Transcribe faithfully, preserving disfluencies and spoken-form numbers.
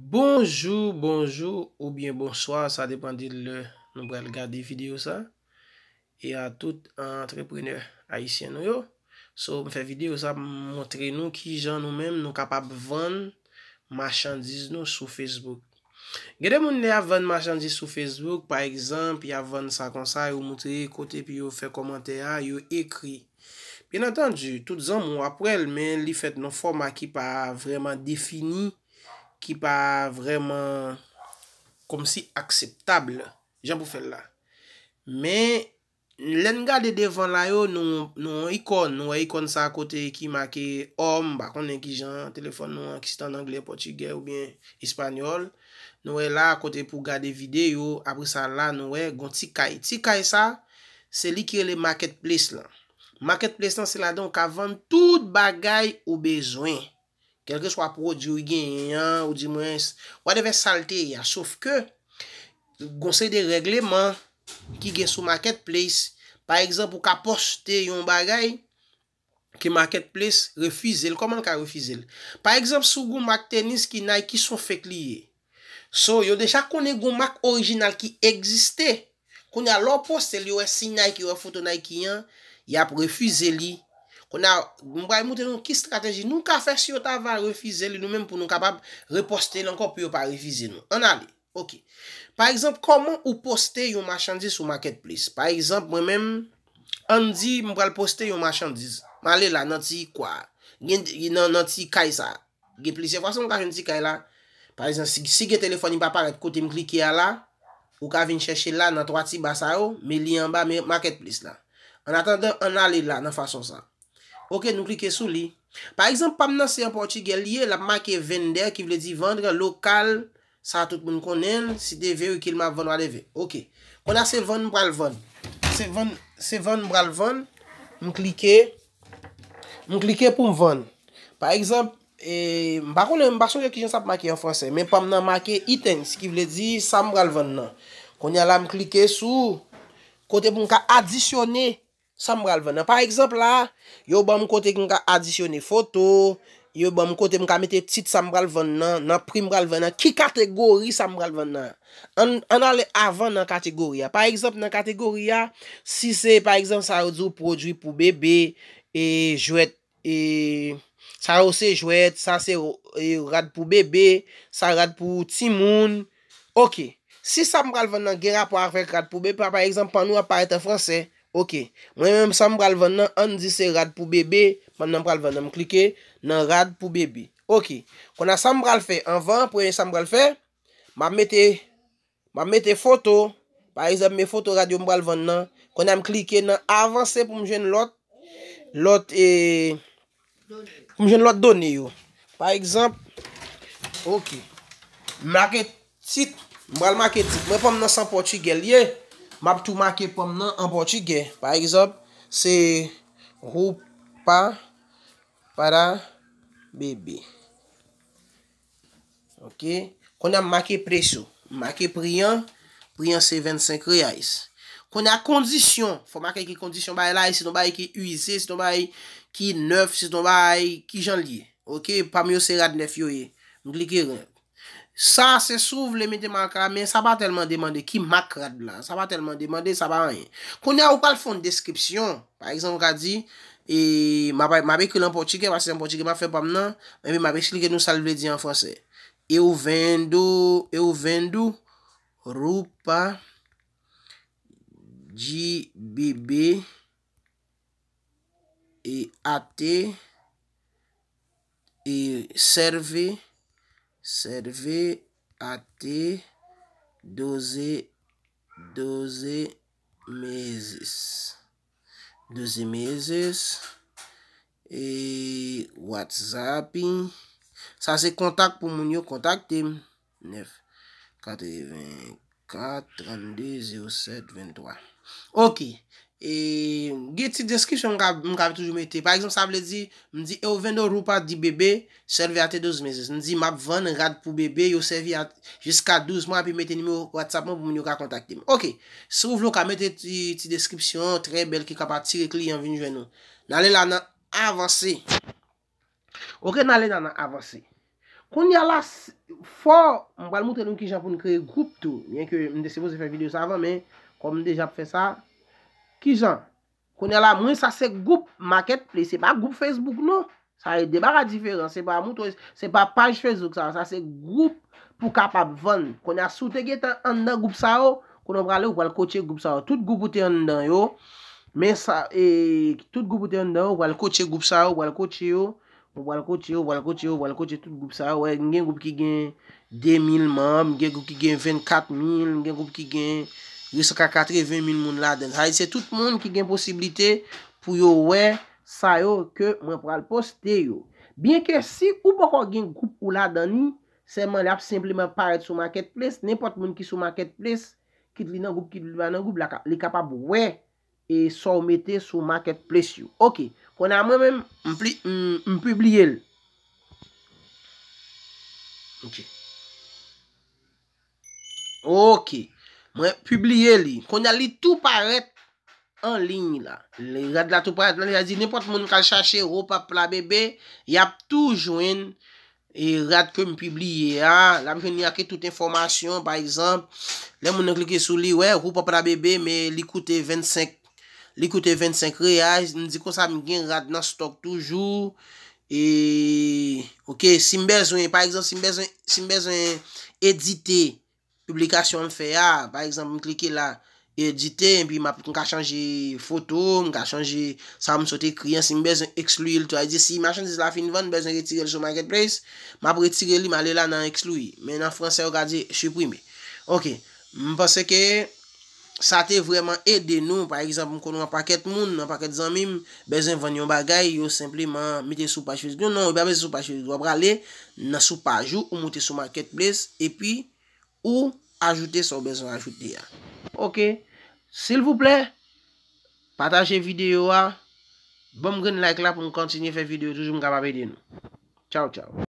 Bonjou, bonjou oubyen bonswa, sa depann de lè nou pral gade videyo sa. E a tout antreprenè ayisyen nou yo. So, m fè videyo sa pou m montre nou kijan nou menm nou kapab vann machandiz nou sou Facebook. Gen de moun lè y ap vann machandiz sou Facebook, pa egzanp, y ap vann sa konsa, yo moutre kote, epi yo fè kòmantè a, yo ekri. Byen antandi, tout zanmi w ap wè l, men li fèt nan fòma ki pa vrèman defini, ki pa vrèman kòmsi akseptab, jan pou fè l la. Men, lè n gade devan la yo, nou, nou wè ikòn, nou wè ikòn sa kote ki make òm, m pa konnen kijan telefòn nou an, ki se an anglè, pòtigè oubyen espanyòl. Nou wè la kote pou gade videyo, apre sa la nou wè gon ti kay. Ti kay sa, se li ki rele marketplace lan. Marketplace lan se ladan ou ka vann tout bagay ou bezwen. Kèlkeswa pwodui w genyen an, ou dimwens, whatever sa l te ye a. Sof ke, gon seri de règleman ki gen sou marketplace. Pa egzanp, ou ka poste yon bagay ke marketplace refize l. Kòman l ka refize l? Pa egzanp, si w gon mak tenis ki Nike, se yon fake li ye. So, yo deja konnen gon mak orijinal ki egziste. Kounye a, lè w poste l, yo wè siy Nike, yo wè foto Nike an, y ap refize li. Kounye a, m pral montre nou ki estrateji nou ka fè si yo ta va refize li, nou menm pou nou kapab reposte l ankò pou yo pa refize nou. Ann ale. Ok. Pa egzanp, kòman ou poste yon machandiz sou marketplace? Pa egzanp, mwen menm, ann di m pral poste yon machandiz. M ale la nan ti kwa. Gen, nan, nan ti kay sa. Gen plizyè fason m ka jwenn ti kay la. Pa egzanp, si, si gen telefòn li pa parèt kote m klike a la, ou ka vin chèche l la nan twa ti ba sa yo, men li anba men marketplace la. An atandan, ann ale la nan fason sa. Ok, nou klike sou li. Pa egzanp, pa m nan se an pòtigè li ye, l ap make vender, ki vle di vendre, lokal, sa tout moun konnen l, si te verikil m ap vann, whatever. Ok. Kounye a se vann m pral vann. Se vann, se vann m pral vann. M klike. M klike pou m vann. Pa egzanp, e, m pa konnen, m pa sonje kijan sa ap make an fransè, men pa m nan make items, ki vle di sa m pral vann nan. Kounye a la, m klike sou kote pou m ka adisyone sa m pral vann nan. Pa egzanp la, yo ban m kote m ka adisyone foto, yo ban m kote m ka mete tit sa m pral vann nan, nan pri m pral vann nan, ki kategori sa m pral vann nan. Ann, ann ale avan nan kategori a. Pa egzanp, nan kategori a, si se, pa egzanp, sa yo di w pwodui pou bebe, e jwèt, e sa yo se jwèt, sa se, e rad pou bebe, sa rad pou timoun. Ok. Si sa m pral vann nan gen rapò avèk rad pou bebe, pa, pa egzanp, panno ap parèt an fransè. Ok. Mwen menm, sa m pral vann nan, ann di se rad pou bebe, pandan m pral vann nan, m klike nan rad pou bebe. Ok. Kounye a sa m pral fè anvan, premye sa m pral fè, m ap mete, m ap mete foto. Pa egzanp, men foto rad yo m pral vann nan. Kounye a m klike nan avanse pou m jwenn lòt, lòt, e, pou m jwenn lòt done yo. Pa egzanp, ok. M make tit, m pral make tit. Mwen pa m nan se an pòtigè l ye, m ap tou make pa m nan an pòtigè. Pa egzanp, se roupa para bebé. Ok. Kounye a m make preso. M make pri an. Pri an se vennsenk reais. Kounye a kondisyon. Fò make ki kondisyon bagay la ye, se yon bagay ki ize, se yon bagay ki nèf, se yon bagay ki jan l ye. Ok. Pa m yo se rad nèf yo ye. M klike rad. Sa se si w vle mete mak la, men sa pa tèlman demande. Ki mak rad la? Sa pa tèlman demande, sa pa anyen. Kounye a ou pral fè yon deskripsyon. Pa egzanp, ou ka di, e, m ap, m ap ekri l an pòtigè, paske se an pòtigè m ap fè pa m nan, epi m ap esplike nou sa l vle di an fransè. Eu vendo, eu vendo roupa de bebé e até, e serve, serve até doze, doze meses. Doze meses. E WhatsApp. Sa se kontak pou moun yo kontakte m. Nèf, katrevenkat, trannde, zewo sèt, venntwa. Ok. E gen ti deskripsyon m ka, m ka toujou mete. Pa egzanp, sa vle di, m di, eu vendo roupa de bebé, serve até doze meses. M di, m ap vann rad pou bebe, yo sèvi a, jiska douz mwa, epi mete nimewo WhatsApp mwen pou moun yo ka kontakte m. Ok. Si w vle, w ka mete ti, ti deskripsyon trè bèl ki ka atire kliyan vin jwenn ou. N ale la nan avanse. Ok, n ale nan, nan avanse. Kounye a la, fò, m pral montre nou kijan pou n kreye gwoup tou. Byen ke m te sipoze fè videyo sa avan, men kòm m deja ap fè sa, kijan? Kounye a la, mwen, sa se gwoup Marketplace, se pa gwoup Facebook, non. Sa e de bagay diferan. Se pa mouton, se pa paj Facebook sa. Sa se gwoup pou kapab vann. Kounye a, si w te gentan anndan gwoup sa yo, kounye a w prale, ou pral kotye gwoup sa yo. Tout gwoup ou te anndan yo, men sa, e, tout gwoup ou te anndan yo, ou pral kotye gwoup sa yo, ou pral kotye yo, ou pral kotye yo, ou pral kotye yo, ou pral kotye tout gwoup sa yo. Wè, m gen gwoup ki gen de mil manm, m gen gwoup ki gen vennkat mil, m gen gwoup ki gen jiska katreven mil moun ladan. Sa vle di se tout moun ki gen posiblite pou yo wè sa yo ke mwen pral poste yo. Byen ke si ou poko gen gwoup ou ladan ni, sèlman l ap senpleman parèt sou Marketplace, nenpòt moun ki sou Marketplace, kit li nan gwoup, kit li pa nan gwoup, la ka- li kapab wè e sa w mete sou Marketplace yo. Ok, kounye a mwen menm, m, pli- m, m pibliye l. Ok. Ok. Mwen pibliye li. Kounye a li tou parèt an liy la. Li rad la tou parèt la, li a di nenpòt moun k al chache Wopap la bebe, y ap tou jwenn e rad ke m pibliye a. L ap jwenn li ak tout enfòmasyon, pa egzanp, lè moun nan klike sou li, wè, Wopap la bebe, men li koute vennsenk, li koute vennsenk real. M di konsa, m gen rad nan stòk toujou. E, ok, si m bezwen, pa egzanp, si m bezwen, si m bezwen edite piblikasyon m fè a, pa egzanp, m klike la, edite, epi m ap, m ka chanje foto, m ka chanje sa m sot ekri an, si m bezwen ekskli l tou. Sa vle di, si machandiz la fin vann, m bezwen retire l sou Marketplace, m ap retire li, m ale la nan ekskli. Men nan fransè, yo ka di supprimer. Ok, m panse ke sa te vrèman ede nou. Pa egzanp, m konn yon pakèt moun, yon pakèt zanmi m, bezwen vann yon bagay, yo senpleman mete sou paj Facebook. Non, yo pa mete sou paj Facebook. W ap prale nan sou paj ou, ou moute sou Marketplace, epi ou ajoute sa w bezwen ajoute a. Ok, silvouplè, pataje videyo a, ban m grenn like la pou m kontinye fè videyo toujou, m kapab ede nou. Tchaw, tchaw.